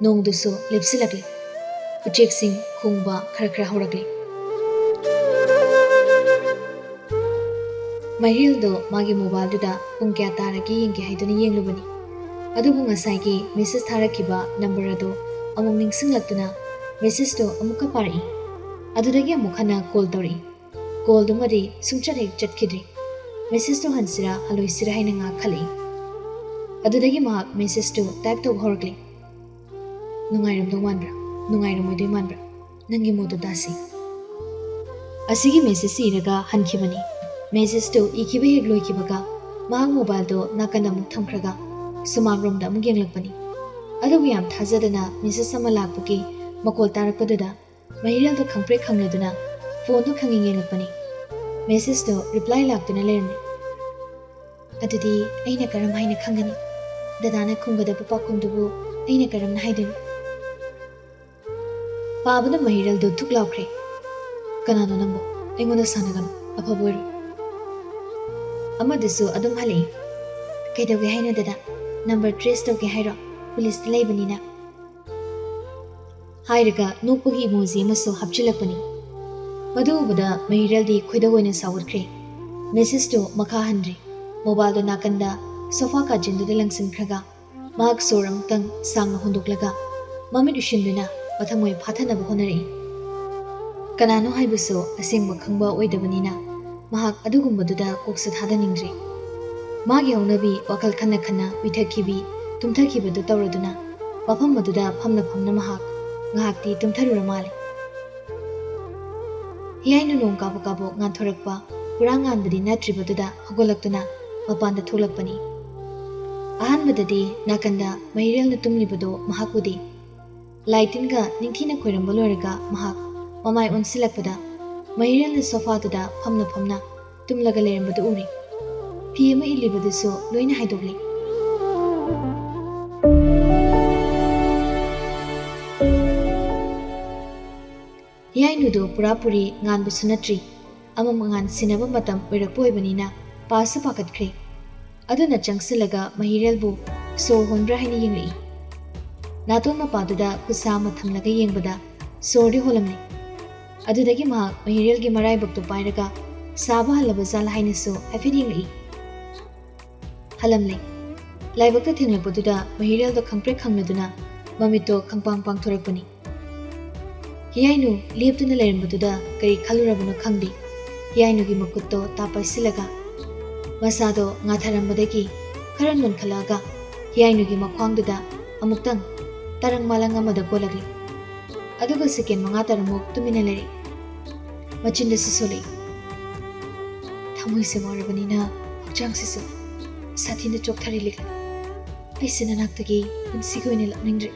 ꯅꯣꯡꯗꯨꯁꯨ ꯂꯦꯞꯁꯤꯜꯂꯛꯂꯦ꯫ ꯎꯆꯦꯛꯁꯤꯡ ꯈꯣꯡꯕ ꯈꯔ ꯈꯔ ꯍꯧꯔꯛꯂꯦ꯫ ꯃꯍꯤꯔꯦꯜꯗꯣ ꯃꯥꯒꯤ ꯃꯣꯕꯥꯏꯜꯗꯨꯗ ꯄꯨꯡ ꯀꯌꯥ ꯇꯥꯔꯒꯦ ꯌꯦꯡꯒꯦ ꯍꯥꯏꯗꯨꯅ ꯌꯦꯡꯂꯨꯕꯅꯤ꯫ ꯑꯗꯨꯕꯨ ꯉꯁꯥꯏꯒꯤ ꯃꯦꯁꯦꯖ ꯊꯥꯔꯛꯈꯤꯕ ꯅꯝꯕꯔ ꯑꯗꯨ ꯑꯃꯨꯛ ꯅꯤꯡꯁꯤꯡꯂꯛꯇꯨꯅ ꯃꯦꯁꯦꯖꯇꯨ ꯑꯃꯨꯛꯀ ꯄꯥꯔꯛꯏ꯫ ꯑꯗꯨꯗꯒꯤ ꯑꯃꯨꯛ ꯍꯟꯅ ꯀꯣꯜ ꯇꯧꯔꯛꯏ꯫ ꯀꯣꯜꯗꯨꯃꯗꯤ ꯁꯨꯡꯆꯠ ꯍꯦꯛ ꯆꯠꯈꯤꯗ꯭ꯔꯤ꯫ ꯃꯦꯁꯦꯖꯇꯨ ꯍꯟꯁꯤꯔꯥ ꯍꯜꯂꯣꯏꯁꯤꯔꯥ ꯍꯥꯏꯅ ꯉꯥꯛ ꯈꯜꯂꯛꯏ꯫ ꯑꯗꯨꯗꯒꯤ ꯃꯍꯥꯛ ꯃꯦꯁꯦꯖꯇꯨ ꯇꯥꯏꯞ ꯇꯧꯕ ꯍꯧꯔꯛꯂꯦ꯫ "ꯅꯨꯡꯉꯥꯏꯔꯝꯗꯧ ꯃꯥꯟꯕ꯭ꯔꯥ? ꯅꯨꯡꯉꯥꯏꯔꯝꯃꯣꯏꯗꯣꯏ ꯃꯥꯟꯕ꯭ꯔꯥ? ꯅꯪꯒꯤ ꯃꯣꯠꯇꯣ ꯇꯥꯁꯤ꯫" ꯑꯁꯤꯒꯤ ꯃꯦꯁꯦꯖ ꯏꯔꯒ ꯍꯟꯈꯤꯕꯅꯤ꯫ ꯃꯦꯁꯦꯖꯇꯨ ꯏꯈꯤꯕ ꯍꯦꯛ ꯂꯣꯏꯈꯤꯕꯒ ꯃꯍꯥꯛ ꯃꯣꯕꯥꯏꯜꯗꯣ ꯅꯥꯀꯟꯗ ꯑꯃꯨꯛ ꯊꯝꯈ꯭ꯔꯒ ꯁꯨꯃꯥꯡꯔꯣꯝꯗ ꯑꯃꯨꯛ ꯌꯦꯡꯂꯛꯄꯅꯤ꯫ ꯑꯗꯨꯕꯨ ꯌꯥꯝ ꯊꯥꯖꯗꯅ ꯃꯦꯁꯦꯖ ꯑꯃ ꯂꯥꯛꯄꯒꯤ ꯃꯈꯣꯜ ꯇꯥꯔꯛꯄꯗꯨꯗ ꯃꯍꯤꯔꯦꯜꯗꯣ ꯈꯪꯄ꯭ꯔꯦꯛ ꯈꯪꯂꯗꯨꯅ ꯐꯣꯟꯗꯣ ꯈꯪꯌꯦꯡ ꯌꯦꯡꯂꯛꯄꯅꯤ꯫ ꯃꯦꯁꯦꯖꯇꯣ ꯔꯤꯄ꯭ꯂꯥꯏ ꯂꯥꯛꯇꯨꯅ ꯂꯩꯔꯝꯃꯤ꯫ "ꯑꯗꯨꯗꯤ ꯑꯩꯅ ꯀꯔꯝ ꯍꯥꯏꯅ ꯈꯪꯒꯅꯤ? ꯗꯗꯥꯅ ꯈꯨꯝꯒꯗꯕ ꯄꯥꯎꯈꯨꯝꯗꯨꯕꯨ ꯑꯩꯅ ꯀꯔꯝꯅ ꯍꯥꯏꯗꯣꯏꯅꯣ?" ꯄꯥꯕꯅ ꯃꯍꯤꯔꯦꯜꯗꯣ ꯊꯨꯛ ꯂꯥꯎꯈ꯭ꯔꯦ꯫ "ꯀꯅꯥꯅꯣ ꯅꯪꯕꯣ? ꯑꯩꯉꯣꯟꯗ ꯁꯥꯟꯅꯒꯅꯨ, ꯑꯐꯕ ꯑꯣꯏꯔꯣꯏ꯫" ꯑꯃꯗꯨꯁꯨ ꯑꯗꯨꯝ ꯍꯜꯂꯛꯏ꯫ "ꯀꯩꯗꯧꯒꯦ ꯍꯥꯏꯅꯣ ꯗꯗꯥ? ꯅꯝꯕꯔ ꯇ꯭ꯔꯦꯁ ꯇꯧꯒꯦ ꯍꯥꯏꯔꯣ? ꯄꯨꯂꯤꯁꯇ ꯂꯩꯕꯅꯤꯅ꯫" ꯍꯥꯏꯔꯒ ꯅꯣꯛꯄꯒꯤ ꯏꯃꯣꯖꯤ ꯑꯃꯁꯨ ꯍꯥꯞꯆꯤꯜꯂꯛꯄꯅꯤ꯫ ꯃꯗꯨ ꯎꯕꯗ ꯃꯍꯤꯔꯦꯜꯗꯤ ꯈꯣꯏꯗꯧ ꯑꯣꯏꯅ ꯁꯥꯎꯒꯠꯈ꯭ꯔꯦ꯫ ꯃꯦꯁꯦꯖꯇꯨ ꯃꯈꯥ ꯍꯟꯗ꯭ꯔꯤ꯫ ꯃꯣꯕꯥꯏꯜꯗꯣ ꯅꯥꯀꯟꯗ ꯁꯣꯐꯥ ꯀꯥꯆꯤꯟꯗꯨꯗ ꯂꯪꯁꯤꯟꯈ꯭ꯔꯒ ꯃꯍꯥꯛ ꯁꯣꯔ ꯑꯃꯨꯛꯇꯪ ꯁꯥꯡꯅ ꯍꯣꯟꯗꯣꯛꯂꯒ ꯃꯃꯤꯠ ꯎꯏꯁꯤꯟꯗꯨꯅ ꯃꯊꯃꯣꯏ ꯐꯥꯊꯅꯕ ꯍꯣꯠꯅꯔꯛꯏ꯫ ꯀꯅꯥꯅꯣ ꯍꯥꯏꯕꯁꯨ ꯑꯁꯦꯡꯕ ꯈꯪꯕ ꯑꯣꯏꯗꯕꯅꯤꯅ ꯃꯍꯥꯛ ꯑꯗꯨꯒꯨꯝꯕꯗꯨꯗ ꯀꯣꯛꯁꯨ ꯊꯥꯗꯅꯤꯡꯗ꯭ꯔꯤ꯫ ꯃꯥꯒꯤ ꯍꯧꯅꯕꯤ ꯋꯥꯈꯜ ꯈꯟꯅ ꯈꯟꯅ ꯎꯏꯊꯈꯤꯕꯤ, ꯇꯨꯝꯊꯈꯤꯕꯗꯨ ꯇꯧꯔꯗꯨꯅ ꯃꯐꯝ ꯑꯗꯨꯗ ꯐꯝꯅ ꯐꯝꯅ ꯃꯍꯥꯛ ꯉꯥꯏꯍꯥꯛꯇꯤ ꯇꯨꯝꯊꯔꯨꯔ ꯃꯥꯜꯂꯦ꯫ ꯍꯤꯌꯥꯏꯅꯨ ꯅꯣꯡ ꯀꯥꯕꯨꯛ ꯀꯥꯕꯨꯛ ꯉꯥꯟꯊꯣꯔꯛꯄ, ꯄꯨꯔꯥ ꯉꯥꯟꯕꯗꯤ ꯅꯠꯇ꯭ꯔꯤꯕꯗꯨꯗ ꯍꯧꯒꯠꯂꯛꯇꯨꯅ ꯃꯄꯥꯟꯗ ꯊꯣꯛꯂꯛꯄꯅꯤ꯫ ꯑꯍꯥꯟꯕꯗꯗꯤ ꯅꯥꯀꯟꯗ ꯃꯍꯤꯔꯦꯜꯅ ꯇꯨꯝꯂꯤꯕꯗꯨ ꯃꯍꯥꯛ ꯎꯗꯦ꯫ ꯂꯥꯏ ꯇꯤꯟꯒ ꯅꯤꯡꯊꯤꯅ ꯈꯣꯏꯔꯝꯕ ꯂꯣꯏꯔꯒ ꯃꯍꯥꯛ ꯃꯃꯥꯏ ꯑꯣꯟꯁꯤꯜꯂꯛꯄꯗ ꯃꯍꯤꯔꯦꯜꯅ ꯁꯣꯐꯥꯗꯨꯗ ꯐꯝꯅ ꯐꯝꯅ ꯇꯨꯝꯂꯒ ꯂꯩꯔꯝꯕꯗꯨ ꯎꯔꯦ꯫ ꯐꯤ ꯑꯃ ꯏꯜꯂꯤꯕꯗꯨꯁꯨ ꯂꯣꯏꯅ ꯍꯥꯏꯗꯣꯛꯂꯦ꯫ ꯍꯤꯌꯥꯏꯅꯨꯗꯨ ꯄꯨꯔꯥ ꯄꯨꯔꯤ ꯉꯥꯟꯕꯁꯨ ꯅꯠꯇ꯭ꯔꯤ꯫ ꯑꯃꯝ ꯑꯉꯥꯟ ꯁꯤꯟꯅꯕ ꯃꯇꯝ ꯑꯣꯏꯔꯛꯄ ꯑꯣꯏꯕꯅꯤꯅ ꯄꯥꯁꯨ ꯄꯥꯈꯠꯈ꯭ꯔꯦ꯫ ꯑꯗꯨꯅ ꯆꯪꯁꯤꯜꯂꯒ ꯃꯍꯤꯔꯦꯜꯕꯨ ꯁꯣꯔ ꯍꯣꯟꯕ꯭ꯔꯥ ꯍꯥꯏꯅ ꯌꯦꯡꯂꯛꯏ꯫ ꯅꯥꯇꯣꯟ ꯃꯄꯥꯗꯨꯗ ꯈꯨꯠꯁꯥ ꯑꯃ ꯊꯝꯂꯒ ꯌꯦꯡꯕꯗ ꯁꯣꯔꯗꯤ ꯍꯣꯜꯂꯝꯂꯦ꯫ ꯑꯗꯨꯗꯒꯤ ꯃꯍꯥꯛ ꯃꯍꯤꯔꯦꯜꯒꯤ ꯃꯔꯥꯏꯕꯛꯇꯨ ꯄꯥꯏꯔꯒ ꯁꯥꯕ ꯍꯜꯂꯕ ꯖꯥꯠꯂ ꯍꯥꯏꯅꯁꯨ ꯍꯥꯏꯐꯦꯠ ꯌꯦꯡꯂꯛꯏ꯫ ꯍꯜꯂꯝꯂꯦ꯫ ꯂꯥꯏꯕꯛꯇ ꯊꯦꯡꯂꯛꯄꯗꯨꯗ ꯃꯍꯤꯔꯦꯜꯗꯣ ꯈꯪꯄ꯭ꯔꯦꯛ ꯈꯪꯅꯗꯨꯅ ꯃꯃꯤꯠꯇꯣ ꯈꯪꯄꯥꯡ ꯄꯥꯡꯊꯣꯔꯛꯄꯅꯤ꯫ ꯍꯤꯌꯥꯏꯅꯨ ꯂꯦꯞꯇꯨꯅ ꯂꯩꯔꯝꯕꯗꯨꯗ ꯀꯔꯤ ꯈꯜꯂꯨꯔꯕꯅꯣ ꯈꯪꯗꯦ, ꯍꯤꯌꯥꯏꯅꯨꯒꯤ ꯃꯈꯨꯠꯇꯣ ꯇꯥꯞ ꯄꯥꯏꯁꯤꯜꯂꯒ ꯃꯁꯥꯗꯣ ꯉꯥꯊꯔꯝꯕꯗꯒꯤ ꯈꯔ ꯅꯣꯟꯈꯠꯂꯛꯑꯒ ꯍꯤꯌꯥꯏꯅꯨꯒꯤ ꯃꯈ꯭ꯋꯥꯡꯗꯨꯗ ꯑꯃꯨꯛꯇꯪ ꯇꯔꯪ ꯃꯥꯂꯪ ꯑꯃꯗ ꯀꯣꯜꯂꯛꯂꯤ꯫ ꯑꯗꯨꯒ ꯁꯦꯀꯦꯟ ꯃꯉꯥ ꯇꯔꯨꯛꯃꯨꯛ ꯇꯨꯃꯤꯟꯅ ꯂꯩꯔꯛꯏ꯫ ꯃꯆꯤꯟꯗꯁꯨ ꯁꯣꯜꯂꯛꯏ꯫ ꯊꯃꯣꯏꯁꯦ ꯋꯥꯔꯕꯅꯤꯅ ꯍꯛꯆꯥꯡꯁꯤꯁꯨ ꯁꯥꯊꯤꯅ ꯆꯣꯛꯊꯔꯦ ꯂꯤꯛꯂꯥ꯫ ꯑꯩꯁꯦ ꯅꯅꯥꯛꯇꯒꯤ ꯄꯨꯟꯁꯤꯒꯤ ꯑꯣꯏꯅ ꯂꯥꯛꯅꯤꯡꯗ꯭ꯔꯦ꯫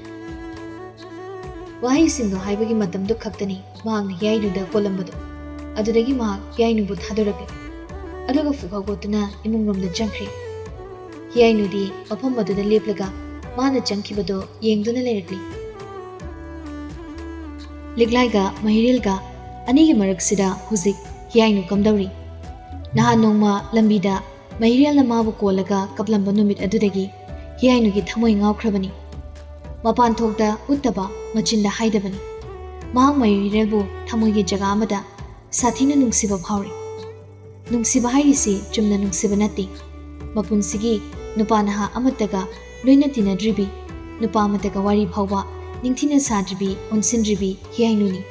ꯋꯥꯍꯩꯁꯤꯡꯗꯣ ꯍꯥꯏꯕꯒꯤ ꯃꯇꯝꯗꯨ ꯈꯛꯇꯅꯤ ꯃꯍꯥꯛꯅ ꯍꯤꯌꯥꯏꯅꯨꯗ ꯀꯣꯜꯂꯝꯕꯗꯣ꯫ ꯑꯗꯨꯗꯒꯤ ꯃꯍꯥꯛ ꯍꯤꯌꯥꯏꯅꯨꯕꯨ ꯊꯥꯗꯣꯔꯛꯂꯦ꯫ ꯑꯗꯨꯒ ꯐꯨꯛ ꯍꯧꯒꯠꯇꯨꯅ ꯏꯃꯨꯡ ꯔꯣꯝꯗ ꯆꯪꯈ꯭ꯔꯦ꯫ ꯍꯤꯌꯥꯏꯅꯨꯗꯤ ꯃꯐꯝ ꯑꯗꯨꯗ ꯂꯦꯞꯂꯒ ꯃꯥꯅ ꯆꯪꯈꯤꯕꯗꯣ ꯌꯦꯡꯗꯨꯅ ꯂꯩꯔꯛꯂꯤ꯫ ꯂꯤꯛꯂꯥꯏꯒ ꯃꯍꯤꯔꯦꯜꯒ ꯑꯅꯤꯒꯤ ꯃꯔꯛꯁꯤꯗ ꯍꯧꯖꯤꯛ ꯍꯤꯌꯥꯏꯅꯨ ꯀꯝꯗꯧꯔꯤ? ꯅꯍꯥꯟ ꯅꯣꯡꯃ ꯂꯝꯕꯤꯗ ꯃꯍꯤꯔꯦꯜꯅ ꯃꯥꯕꯨ ꯀꯣꯜꯂꯒ ꯀꯞꯂꯝꯕ ꯅꯨꯃꯤꯠ ꯑꯗꯨꯗꯒꯤ ꯍꯤꯌꯥꯏꯅꯨꯒꯤ ꯊꯃꯣꯏ ꯉꯥꯎꯈ꯭ꯔꯕꯅꯤ꯫ ꯃꯄꯥꯟ ꯊꯣꯛꯇ ꯎꯠꯇꯕ, ꯃꯆꯤꯟꯗ ꯍꯥꯏꯗꯕꯅꯤ꯫ ꯃꯍꯥꯛ ꯃꯍꯤꯔꯦꯜꯕꯨ ꯊꯃꯣꯏꯒꯤ ꯖꯒꯥ ꯑꯃꯗ ꯁꯥꯊꯤꯅ ꯅꯨꯡꯁꯤꯕ ꯐꯥꯎꯔꯤ꯫ ꯅꯨꯡꯁꯤꯕ ꯍꯥꯏꯔꯤꯁꯤ ꯆꯨꯝꯅ ꯅꯨꯡꯁꯤꯕ ꯅꯠꯇꯦ꯫ ꯃꯄꯨꯟꯁꯤꯒꯤ ꯅꯨꯄꯥ ꯅꯍꯥ ꯑꯃꯠꯇꯒ ꯂꯣꯏꯅ ꯇꯤꯟꯅꯗ꯭ꯔꯤꯕꯤ, ꯅꯨꯄꯥ ꯑꯃꯠꯇꯒ ꯋꯥꯔꯤ ꯐꯥꯎꯕ ꯅꯤꯡꯊꯤꯅ ꯁꯥꯗ꯭ꯔꯤꯕꯤ, ꯑꯣꯟꯁꯤꯟꯗ꯭ꯔꯤꯕꯤ ꯍꯤꯌꯥꯏꯅꯨꯅꯤ꯫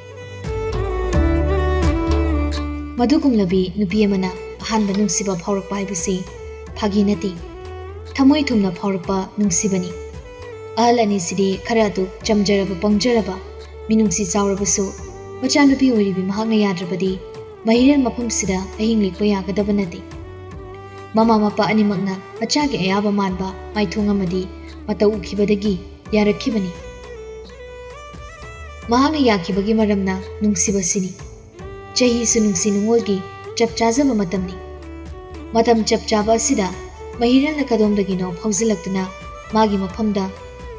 ꯃꯗꯨꯒꯨꯝꯂꯕꯤ ꯅꯨꯄꯤ ꯑꯃꯅ ꯑꯍꯥꯟꯕ ꯅꯨꯡꯁꯤꯕ ꯐꯥꯎꯔꯛꯄ ꯍꯥꯏꯕꯁꯤ ꯐꯥꯒꯤ ꯅꯠꯇꯦ꯫ ꯊꯃꯣꯏ ꯊꯨꯝꯅ ꯐꯥꯎꯔꯛꯄ ꯅꯨꯡꯁꯤꯕꯅꯤ꯫ ꯑꯍꯜ ꯑꯅꯤꯁꯤꯗꯤ ꯈꯔ ꯑꯗꯨ ꯆꯝꯖꯔꯕ ꯄꯪꯖꯔꯕ, ꯃꯤꯅꯨꯡꯁꯤ ꯆꯥꯎꯔꯕꯁꯨ ꯃꯆꯥꯅꯨꯄꯤ ꯑꯣꯏꯔꯤꯕꯤ ꯃꯍꯥꯛꯅ ꯌꯥꯗ꯭ꯔꯕꯗꯤ ꯃꯍꯤꯔꯦꯜ ꯃꯐꯝꯁꯤꯗ ꯑꯍꯤꯡ ꯂꯦꯛꯄ ꯌꯥꯒꯗꯕ ꯅꯠꯇꯦ꯫ ꯃꯃꯥ ꯃꯄꯥ ꯑꯅꯤꯃꯛꯅ ꯃꯆꯥꯒꯤ ꯑꯌꯥꯕ ꯃꯥꯟꯕ ꯃꯥꯏꯊꯣꯡ ꯑꯃꯗꯤ ꯃꯇꯧ ꯎꯈꯤꯕꯗꯒꯤ ꯌꯥꯔꯛꯈꯤꯕꯅꯤ꯫ ꯃꯍꯥꯛꯅ ꯌꯥꯈꯤꯕꯒꯤ ꯃꯔꯝꯅ ꯅꯨꯡꯁꯤꯕꯁꯤꯅꯤ꯫ ꯆꯍꯤꯁꯨ ꯅꯨꯡꯁꯤ ꯅꯨꯡꯉꯣꯜꯒꯤ ꯆꯞ ꯆꯥꯖꯕ ꯃꯇꯝꯅꯤ꯫ ꯃꯇꯝ ꯆꯞ ꯆꯥꯕ ꯑꯁꯤꯗ ꯃꯍꯤꯔꯦꯜꯅ ꯀꯗꯣꯝꯗꯒꯤꯅꯣ ꯐꯥꯎꯖꯤꯜꯂꯛꯇꯨꯅ ꯃꯥꯒꯤ ꯃꯐꯝꯗ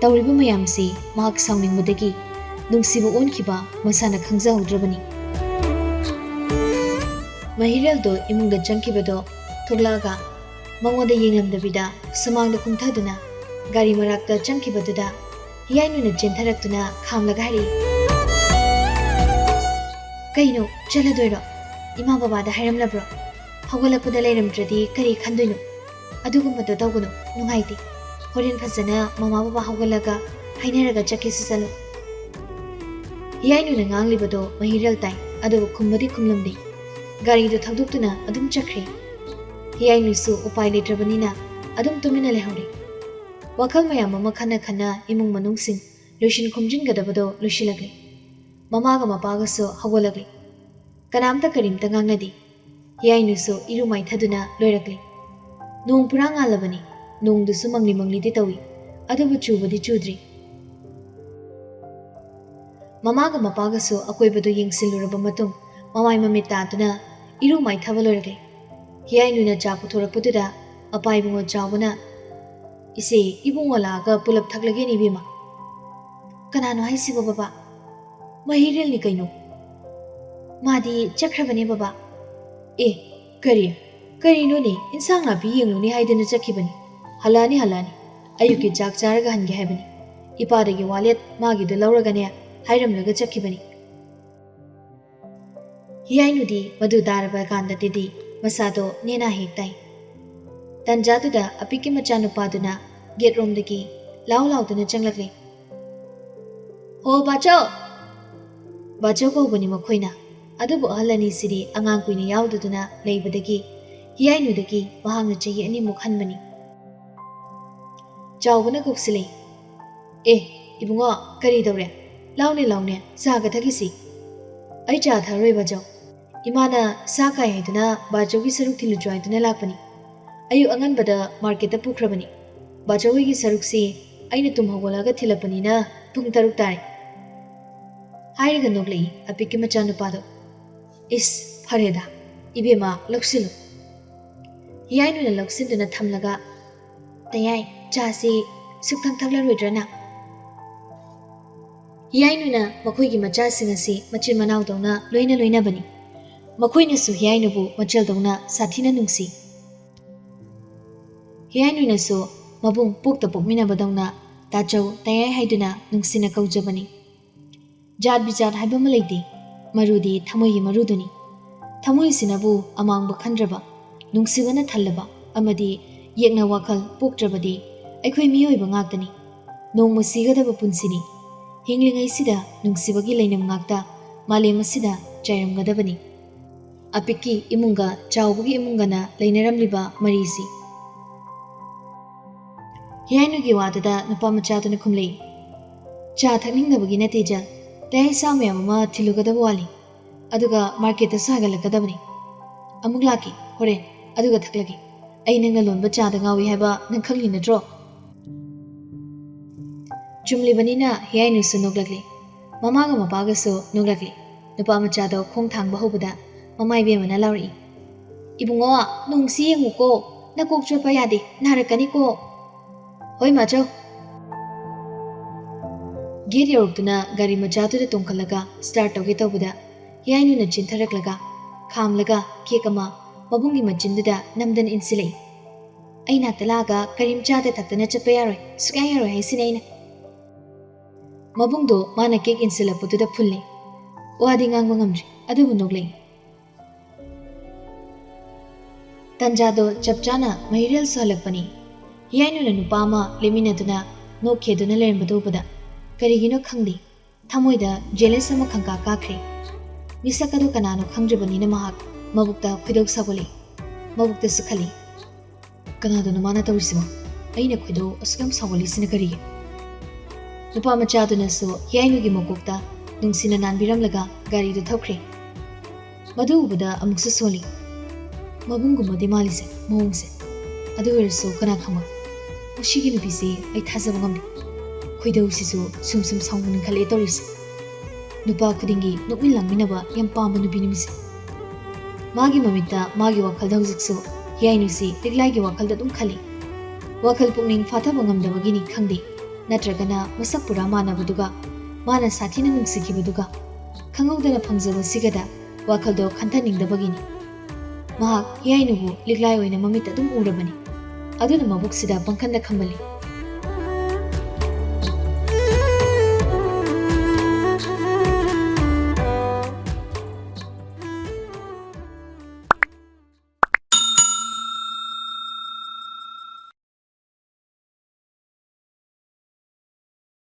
ꯇꯧꯔꯤꯕ ꯃꯌꯥꯝꯁꯤ ꯃꯍꯥꯛ ꯁꯥꯎꯅꯤꯡꯕꯗꯒꯤ ꯅꯨꯡꯁꯤꯕ ꯑꯣꯟꯈꯤꯕ ꯃꯁꯥꯅ ꯈꯪꯖꯍꯧꯗ꯭ꯔꯕꯅꯤ꯫ ꯃꯍꯤꯔꯦꯜꯗꯣ ꯏꯃꯨꯡꯗ ꯆꯪꯈꯤꯕꯗꯣ ꯊꯣꯛꯂꯛꯑꯒ ꯃꯉꯣꯟꯗ ꯌꯦꯡꯂꯝꯗꯕꯤꯗ ꯁꯨꯃꯥꯡꯗ ꯀꯨꯝꯊꯗꯨꯅ ꯒꯥꯔꯤ ꯃꯔꯛꯇ ꯆꯪꯈꯤꯕꯗꯨꯗ ꯍꯤꯌꯥꯏꯅꯨꯅ ꯆꯦꯟꯊꯔꯛꯇꯨꯅ ꯈꯥꯝꯂꯒ ꯍꯥꯏꯔꯛꯏ꯫ "ꯀꯩꯅꯣ, ꯆꯠꯂꯗꯣꯏꯔꯣ? ꯏꯃꯥ ꯕꯕꯥꯗ ꯍꯥꯏꯔꯝꯂꯕ꯭ꯔꯣ? ꯍꯧꯒꯠꯂꯛꯄꯗ ꯂꯩꯔꯝꯗ꯭ꯔꯗꯤ ꯀꯔꯤ ꯈꯟꯗꯣꯏꯅꯣ? ꯑꯗꯨꯒꯨꯝꯕꯗꯣ ꯇꯧꯒꯅꯨ, ꯅꯨꯡꯉꯥꯏꯇꯦ꯫ ꯍꯣꯔꯦꯟ ꯐꯖꯅ ꯃꯃꯥ ꯕꯕꯥ ꯍꯧꯒꯠꯂꯒ ꯍꯥꯏꯅꯔꯒ ꯆꯠꯀꯦꯁꯨ ꯆꯠꯂꯨ꯫" ꯍꯤꯌꯥꯏꯅꯨꯅ ꯉꯥꯡꯂꯤꯕꯗꯣ ꯃꯍꯤꯔꯦꯜ ꯇꯥꯏ, ꯑꯗꯨꯕꯨ ꯈꯨꯝꯕꯗꯤ ꯈꯨꯝꯂꯝꯗꯦ꯫ ꯒꯥꯔꯤꯗꯨ ꯊꯧꯗꯣꯛꯇꯨꯅ ꯑꯗꯨꯝ ꯆꯠꯈ꯭ꯔꯦ꯫ ꯍꯤꯌꯥꯏꯅꯨꯁꯨ ꯎꯄꯥꯏ ꯂꯩꯇ꯭ꯔꯕꯅꯤꯅ ꯑꯗꯨꯝ ꯇꯨꯃꯤꯟꯅ ꯂꯩꯍꯧꯔꯦ꯫ ꯋꯥꯈꯜ ꯃꯌꯥꯝ ꯑꯃ ꯈꯟꯅ ꯈꯟꯅ ꯏꯃꯨꯡ ꯃꯅꯨꯡꯁꯤꯡ ꯂꯣꯏꯁꯤꯟ ꯈꯣꯝꯖꯤꯟꯒꯗꯕꯗꯣ ꯂꯣꯏꯁꯤꯜꯂꯛꯂꯦ꯫ ꯃꯃꯥꯒ ꯃꯄꯥꯒꯁꯨ ꯍꯧꯒꯠꯂꯛꯂꯦ꯫ ꯀꯅꯥꯝꯇ ꯀꯔꯤꯝꯇ ꯉꯥꯡꯅꯗꯦ꯫ ꯍꯤꯌꯥꯏꯅꯨꯁꯨ ꯏꯔꯨ ꯃꯥꯏꯊꯗꯨꯅ ꯂꯣꯏꯔꯛꯂꯦ꯫ ꯅꯣꯡ ꯄꯨꯔꯥ ꯉꯥꯜꯂꯕꯅꯤ꯫ ꯅꯣꯡꯗꯨꯁꯨ ꯃꯪꯂꯤ ꯃꯪꯂꯤꯗꯤ ꯇꯧꯏ, ꯑꯗꯨꯕꯨ ꯆꯨꯕꯗꯤ ꯆꯨꯗ꯭ꯔꯤ꯫ ꯃꯃꯥꯒ ꯃꯄꯥꯒꯁꯨ ꯑꯀꯣꯏꯕꯗꯨ ꯌꯦꯡꯁꯤꯜꯂꯨꯔꯕ ꯃꯇꯨꯡ, ꯃꯃꯥꯏ ꯃꯃꯤꯠ ꯇꯥꯗꯨꯅ ꯏꯔꯨ ꯃꯥꯏꯊꯕ ꯂꯣꯏꯔꯛꯂꯦ꯫ ꯍꯤꯌꯥꯏꯅꯨꯅ ꯆꯥ ꯄꯨꯊꯣꯔꯛꯄꯗꯨꯗ ꯑꯄꯥ ꯏꯕꯨꯡꯉꯣ ꯆꯥꯎꯕꯅ, "ꯏꯆꯦ, ꯏꯕꯨꯡꯉꯣ ꯂꯥꯛꯑꯒ ꯄꯨꯂꯞ ꯊꯛꯂꯒꯦꯅꯦ ꯏꯕꯦꯝꯃ꯫" "ꯀꯅꯥꯅꯣ ꯍꯥꯏꯁꯤꯕꯣ ꯕꯕꯥ?" "ꯃꯍꯤꯔꯦꯜꯅꯤ ꯀꯩꯅꯣ꯫ ꯃꯥꯗꯤ ꯆꯠꯈ꯭ꯔꯕꯅꯦ ꯕꯕꯥ꯫" "ꯑꯦ, ꯀꯔꯤ? ꯀꯔꯤꯅꯣꯅꯦ? ꯏꯟꯁꯥꯡ ꯅꯥꯄꯤ ꯌꯦꯡꯂꯨꯅꯤ ꯍꯥꯏꯗꯅ ꯆꯠꯈꯤꯕꯅꯤ꯫ ꯍꯜꯂꯛꯑꯅꯤ, ꯍꯜꯂꯛꯑꯅꯤ꯫ ꯑꯌꯨꯛꯀꯤ ꯆꯥꯛ ꯆꯥꯔꯒ ꯍꯟꯒꯦ ꯍꯥꯏꯕꯅꯤ꯫ ꯏꯄꯥꯗꯒꯤ ꯋꯥꯂꯦꯠ ꯃꯥꯒꯤꯗꯣ ꯂꯧꯔꯒꯅꯦ ꯍꯥꯏꯔꯝꯂꯒ ꯆꯠꯈꯤꯕꯅꯤ꯫" ꯍꯤꯌꯥꯏꯅꯨꯗꯤ ꯃꯗꯨ ꯇꯥꯔꯕ ꯀꯥꯟꯗꯗꯤ ꯃꯁꯥꯗꯣ ꯅꯦꯅꯥ ꯍꯦꯛ ꯇꯥꯏ꯫ ꯇꯟꯖꯥꯗꯨꯗ ꯑꯄꯤꯛꯀꯤ ꯃꯆꯥꯅꯨꯄꯥꯗꯨꯅ ꯒꯦꯠꯔꯣꯝꯗꯒꯤ ꯂꯥꯎ ꯂꯥꯎꯗꯨꯅ ꯆꯪꯂꯛꯂꯦ꯫ "ꯍꯣ ꯕꯥꯆꯧ!" ꯕꯥꯆꯧ ꯀꯧꯕꯅꯤ ꯃꯈꯣꯏꯅ꯫ ꯑꯗꯨꯕꯨ ꯑꯍꯜ ꯑꯅꯤꯁꯤꯗꯤ ꯑꯉꯥꯡ ꯀꯨꯏꯅ ꯌꯥꯎꯗꯗꯨꯅ ꯂꯩꯕꯗꯒꯤ ꯍꯤꯌꯥꯏꯅꯨꯗꯒꯤ ꯃꯍꯥꯛꯅ ꯆꯍꯤ ꯑꯅꯤꯃꯨꯛ ꯍꯟꯕꯅꯤ꯫ ꯆꯥꯎꯕꯅ ꯀꯧꯁꯤꯜꯂꯤ꯫ "ꯑꯦ, ꯏꯕꯨꯡꯉꯣ, ꯀꯔꯤ ꯇꯧꯔꯦ? ꯂꯥꯎꯅꯦ, ꯂꯥꯎꯅꯦ, ꯆꯥꯒ ꯊꯛꯈꯤꯁꯤ꯫" "ꯑꯩ ꯆꯥ ꯊꯛꯑꯔꯣꯏ ꯕꯥꯆꯧ꯫ ꯏꯃꯥꯅ ꯁꯥ ꯀꯥꯏ ꯍꯥꯏꯗꯨꯅ ꯕꯥꯆꯧꯒꯤ ꯁꯔꯨꯛ ꯊꯤꯜꯂꯨꯆꯣ ꯍꯥꯏꯗꯨꯅ ꯂꯥꯛꯄꯅꯤ꯫ ꯑꯌꯨꯛ ꯑꯉꯟꯕꯗ ꯃꯥꯔꯀꯦꯠꯇ ꯄꯨꯈ꯭ꯔꯕꯅꯤ꯫ ꯕꯥꯆꯧ ꯍꯣꯏꯒꯤ ꯁꯔꯨꯛꯁꯤ ꯑꯩꯅ ꯇꯨꯝ ꯍꯧꯒꯠꯂꯒ ꯊꯤꯜꯂꯛꯄꯅꯤꯅ ꯄꯨꯡ ꯇꯔꯨꯛ ꯇꯥꯔꯦ꯫" ꯍꯥꯏꯔꯒ ꯅꯣꯛꯂꯛꯏ ꯑꯄꯤꯛꯀꯤ ꯃꯆꯥꯅꯨꯄꯥꯗꯣ꯫ "ꯏꯁ, ꯐꯔꯦꯗ, ꯏꯕꯦꯝꯃ, ꯂꯧꯁꯤꯜꯂꯨ꯫" ꯍꯤꯌꯥꯏꯅꯨꯅ ꯂꯧꯁꯤꯟꯗꯨꯅ ꯊꯝꯂꯒ, "ꯇꯌꯥꯏ, ꯆꯥꯁꯤ ꯁꯨꯛꯊꯛ ꯊꯛꯂꯔꯣꯏꯗ꯭ꯔꯅ?" ꯍꯤꯌꯥꯏꯅꯨꯅ ꯃꯈꯣꯏꯒꯤ ꯃꯆꯥꯁꯤꯡ ꯑꯁꯤ ꯃꯆꯤꯟ ꯃꯅꯥꯎꯗꯧꯅ ꯂꯣꯏꯅ ꯂꯣꯏꯅꯕꯅꯤ꯫ ꯃꯈꯣꯏꯅꯁꯨ ꯍꯤꯌꯥꯏꯅꯨꯕꯨ ꯃꯆꯦꯜꯗꯧꯅ ꯁꯥꯊꯤꯅ ꯅꯨꯡꯁꯤ꯫ ꯍꯤꯌꯥꯏꯅꯨꯅꯁꯨ ꯃꯕꯨꯡ ꯄꯣꯛꯇ ꯄꯣꯛꯃꯤꯟꯅꯕꯗꯧꯅ ꯇꯥꯆꯧ, ꯇꯌꯥꯏ ꯍꯥꯏꯗꯨꯅ ꯅꯨꯡꯁꯤꯅ ꯀꯧꯖꯕꯅꯤ꯫ ꯖꯥꯠ ꯕꯤꯖꯥꯠ ꯍꯥꯏꯕ ꯑꯃ ꯂꯩꯇꯦ꯫ ꯃꯔꯨꯗꯤ ꯊꯃꯣꯏꯒꯤ ꯃꯔꯨꯗꯨꯅꯤ꯫ ꯊꯃꯣꯏꯁꯤꯅꯕꯨ ꯑꯃꯥꯡꯕ ꯈꯟꯗ꯭ꯔꯕ, ꯅꯨꯡꯁꯤꯕꯅ ꯊꯜꯂꯕ ꯑꯃꯗꯤ ꯌꯦꯛꯅ ꯋꯥꯈꯜ ꯄꯣꯛꯇ꯭ꯔꯕꯗꯤ ꯑꯩꯈꯣꯏ ꯃꯤꯑꯣꯏꯕ ꯉꯥꯛꯇꯅꯤ꯫ ꯅꯣꯡꯃ ꯁꯤꯒꯗꯕ ꯄꯨꯟꯁꯤꯅꯤ꯫ ꯍꯤꯡꯂꯤꯉꯩꯁꯤꯗ ꯅꯨꯡꯁꯤꯕꯒꯤ ꯂꯩꯅꯝ ꯉꯥꯛꯇ ꯃꯥꯂꯦꯝ ꯑꯁꯤꯗ ꯆꯥꯏꯔꯝꯒꯗꯕꯅꯤ꯫ ꯑꯄꯤꯛꯀꯤ ꯏꯃꯨꯡꯒ ꯆꯥꯎꯕꯒꯤ ꯏꯃꯨꯡꯒꯅ ꯂꯩꯅꯔꯝꯂꯤꯕ ꯃꯔꯤꯁꯤ꯫ ꯍꯤꯌꯥꯏꯅꯨꯒꯤ ꯋꯥꯗꯨꯗ ꯅꯨꯄꯥ ꯃꯆꯥꯗꯨꯅ ꯈꯨꯝꯂꯛꯏ, "ꯆꯥ ꯊꯛꯅꯤꯡꯗꯕꯒꯤ ꯅꯠꯇꯦ, ꯖꯜ꯫ ꯇꯌꯥꯏ ꯆꯥ ꯃꯌꯥꯝ ꯑꯃ ꯊꯤꯜꯂꯨꯒꯗꯕ ꯋꯥꯠꯂꯤ꯫ ꯑꯗꯨꯒ ꯃꯥꯔꯀꯦꯠꯇꯁꯨ ꯍꯥꯏꯒꯠꯂꯛꯀꯗꯕꯅꯤ꯫ ꯑꯃꯨꯛ ꯂꯥꯛꯀꯦ, ꯍꯣꯔꯦꯟ꯫ ꯑꯗꯨꯒ ꯊꯛꯂꯒꯦ꯫ ꯑꯩ ꯅꯪꯅ ꯂꯣꯟꯕ ꯆꯥꯗ ꯉꯥꯎꯏ ꯍꯥꯏꯕ ꯅꯪ ꯈꯪꯂꯤ ꯅꯠꯇ꯭ꯔꯣ?" ꯆꯨꯝꯂꯤꯕꯅꯤꯅ ꯍꯤꯌꯥꯏꯅꯨꯁꯨ ꯅꯣꯛꯂꯛꯂꯤ꯫ ꯃꯃꯥꯒ ꯃꯄꯥꯒꯁꯨ ꯅꯣꯛꯂꯛꯂꯤ꯫ ꯅꯨꯄꯥ ꯃꯆꯥꯗꯣ ꯈꯣꯡ ꯊꯥꯡꯕ ꯍꯧꯕꯗ ꯃꯃꯥ ꯏꯕꯦꯝꯃꯅ ꯂꯥꯎꯔꯛꯏ, "ꯏꯕꯨꯡꯉꯣ, ꯅꯣꯡꯁꯤ ꯌꯦꯡꯉꯨꯀꯣ, ꯅꯀꯣꯛ ꯆꯣꯠꯄ ꯌꯥꯗꯦ, ꯅꯥꯔꯛꯀꯅꯤꯀꯣ꯫" "ꯍꯣꯏ, ꯃꯥꯆꯧ꯫" ꯒꯦꯠ ꯌꯧꯔꯛꯇꯨꯅ ꯒꯥꯔꯤ ꯃꯆꯥꯗꯨꯗ ꯇꯣꯡꯈꯠꯂꯒ ꯁ꯭ꯇꯥꯔꯠ ꯇꯧꯒꯦ ꯇꯧꯕꯗ, ꯍꯤꯌꯥꯏꯅꯨꯅ ꯆꯦꯟꯊꯔꯛꯂꯒ, ꯈꯥꯝꯂꯒ ꯀꯦꯛ ꯑꯃ ꯃꯕꯨꯡꯒꯤ ꯃꯆꯤꯟꯗꯨꯗ ꯅꯝꯗꯅ ꯏꯟꯁꯤꯜꯂꯛꯏ꯫ "ꯑꯩ ꯅꯥꯛꯇ ꯂꯥꯛꯑꯒ ꯀꯔꯤꯝ ꯆꯥꯗ ꯊꯛꯇꯅ ꯆꯠꯄ ꯌꯥꯔꯣꯏ, ꯁꯨꯛꯌꯥ ꯌꯥꯔꯣꯏ ꯍꯥꯏꯁꯤꯅꯤ ꯑꯩꯅ꯫" ꯃꯕꯨꯡꯗꯣ ꯃꯥꯅ ꯀꯦꯛ ꯏꯟꯁꯤꯜꯂꯛꯄꯗꯨꯗ ꯐꯨꯜꯂꯤ꯫ ꯋꯥꯗꯤ ꯉꯥꯡꯕ ꯉꯝꯗ꯭ꯔꯤ, ꯑꯗꯨꯕꯨ ꯅꯣꯛꯂꯛꯏ꯫ ꯇꯟꯖꯥꯗꯣ ꯆꯞ ꯆꯥꯅ ꯃꯍꯩꯔꯦꯜꯁꯨ ꯍꯜꯂꯛꯄꯅꯤ꯫ ꯍꯤꯌꯥꯏꯅꯨꯅ ꯅꯨꯄꯥ ꯑꯃ ꯂꯦꯞꯃꯤꯟꯅꯗꯨꯅ ꯅꯣꯛꯈꯦꯗꯨꯅ ꯂꯩꯔꯝꯕꯗꯨ ꯎꯕꯗ ꯀꯔꯤꯒꯤꯅꯣ ꯈꯪꯗꯦ, ꯊꯃꯣꯏꯗ ꯖꯦꯂꯁ ꯑꯃ ꯈꯪꯀꯥ ꯀꯥꯈ꯭ꯔꯦ꯫ ꯃꯤꯁꯛ ꯑꯗꯨ ꯀꯅꯥꯅꯣ ꯈꯪꯗ꯭ꯔꯕꯅꯤꯅ ꯃꯍꯥꯛ ꯃꯕꯨꯛꯇ ꯈꯣꯏꯗꯧ ꯁꯥꯎꯒꯠꯂꯛꯏ꯫ ꯃꯕꯨꯛꯇꯁꯨ ꯈꯜꯂꯤ, "ꯀꯅꯥꯗꯅꯣ ꯃꯥꯅ ꯇꯧꯔꯤꯁꯤꯕꯣ? ꯑꯩꯅ ꯈꯣꯏꯗꯧ ꯑꯁꯨꯛ ꯌꯥꯝ ꯁꯥꯎꯒꯠꯂꯤꯁꯤꯅ ꯀꯔꯤꯒꯤ?" ꯅꯨꯄꯥ ꯃꯆꯥꯗꯨꯅꯁꯨ ꯍꯤꯌꯥꯏꯅꯨꯒꯤ ꯃꯀꯣꯛꯇ ꯅꯨꯡꯁꯤꯅ ꯅꯥꯟꯕꯤꯔꯝꯂꯒ ꯒꯥꯔꯤꯗꯨ ꯊꯧꯈ꯭ꯔꯦ꯫ ꯃꯗꯨ ꯎꯕꯗ ꯑꯃꯨꯛꯁꯨ ꯁꯣꯜꯂꯤ꯫ ꯃꯕꯨꯡꯒꯨꯝꯕꯗꯤ ꯃꯥꯜꯂꯤꯁꯦ, ꯃꯑꯣꯡꯁꯦ꯫ ꯑꯗꯨ ꯑꯣꯏꯔꯁꯨ ꯀꯅꯥ ꯈꯪꯕ? ꯃꯁꯤꯒꯤ ꯅꯨꯄꯤꯁꯤ ꯑꯩ ꯊꯥꯖꯕ ꯉꯝꯗꯦ꯫ ꯈꯣꯏꯗꯧꯁꯤꯁꯨ ꯁꯨꯝ ꯁꯨꯝ ꯁꯥꯎꯅꯤꯡꯈꯠꯂꯛꯑꯦ ꯇꯧꯔꯤꯁꯦ꯫ ꯅꯨꯄꯥ ꯈꯨꯗꯤꯡꯒꯤ ꯅꯣꯛꯃꯤꯟ ꯂꯥꯡꯃꯤꯟꯅꯕ ꯌꯥꯝ ꯄꯥꯝꯕ ꯅꯨꯄꯤꯅꯤ ꯃꯁꯤ꯫ ꯃꯥꯒꯤ ꯃꯃꯤꯠꯇ, ꯃꯥꯒꯤ ꯋꯥꯈꯜꯗ ꯍꯧꯖꯤꯛꯁꯨ ꯍꯤꯌꯥꯏꯅꯨꯁꯤ ꯂꯤꯛꯂꯥꯏꯒꯤ ꯋꯥꯈꯜꯗ ꯑꯗꯨꯝ ꯈꯜꯂꯤ꯫ ꯋꯥꯈꯜ ꯄꯨꯛꯅꯤꯡ ꯐꯥꯊꯕ ꯉꯝꯗꯕꯒꯤꯅꯤ ꯈꯪꯗꯦ, ꯅꯠꯇ꯭ꯔꯒꯅ ꯃꯁꯛ ꯄꯨꯔꯥ ꯃꯥꯟꯅꯕꯗꯨꯒ, ꯃꯥꯅ ꯁꯥꯊꯤꯅ ꯅꯨꯡꯁꯤꯈꯤꯕꯗꯨꯒ, ꯈꯪꯍꯧꯗꯅ ꯐꯪꯖꯕꯁꯤꯒꯗ ꯋꯥꯈꯜꯗꯣ ꯈꯟꯊꯅꯤꯡꯗꯕꯒꯤꯅꯤ꯫ ꯃꯍꯥꯛ ꯍꯤꯌꯥꯏꯅꯨꯕꯨ ꯂꯤꯛꯂꯥꯏ ꯑꯣꯏꯅ ꯃꯃꯤꯠꯇ ꯑꯗꯨꯝ ꯎꯔꯕꯅꯤ꯫ ꯑꯗꯨꯅ ꯃꯕꯨꯛꯁꯤꯗ ꯄꯪꯈꯟꯗ ꯈꯟꯕꯜꯂꯤ꯫